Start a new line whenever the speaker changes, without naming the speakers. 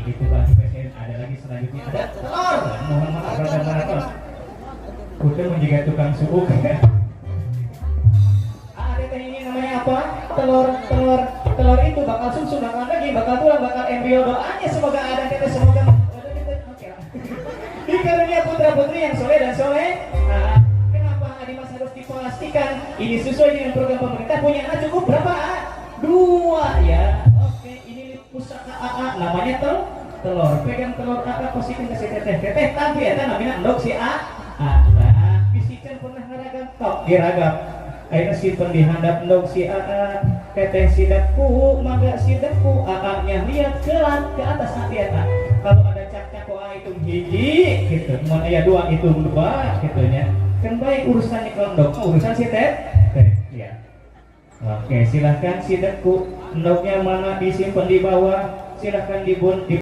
Itu baju presiden. Ada lagi selanjutnya, ada telur. Mohon maaf, rada maraton. Kudu menjaga tukang suuk. Ada teh, ini namanya apa? Telur, telur, telur itu bakal sumsum, bakal daging, bakal tulang, bakal embrio. Doanya semoga ada kita, semoga ada kita. Oke lah. Dikarunia putra putri yang soleh dan soleh. Nah, kenapa Adimas harus dipastikan? Ini sesuai dengan program pemerintah, punya anak cukup berapa? A? Dua ya. Oke, ini pusaka AA namanya telur. Pegang telur AA, posisikan ke si teteh. Teteh tapi ya namanya endog si A. A. Nah, bisi can pernah ngaragap tok diragap. Akhirnya simpen di handap endog si AA. Teteh sidakku, mangga sidakku, AA-nya lihat ke atas nanti ya. Kalau ada cak-cak A hitung hiji gitu. Mun aya dua, hitung dua gitu nya. Kan baik urusannya kalau endog urusan si teh. Teh ya. Oke, silahkan sidakku, endognya mana disimpan di bawah, silahkan dibun di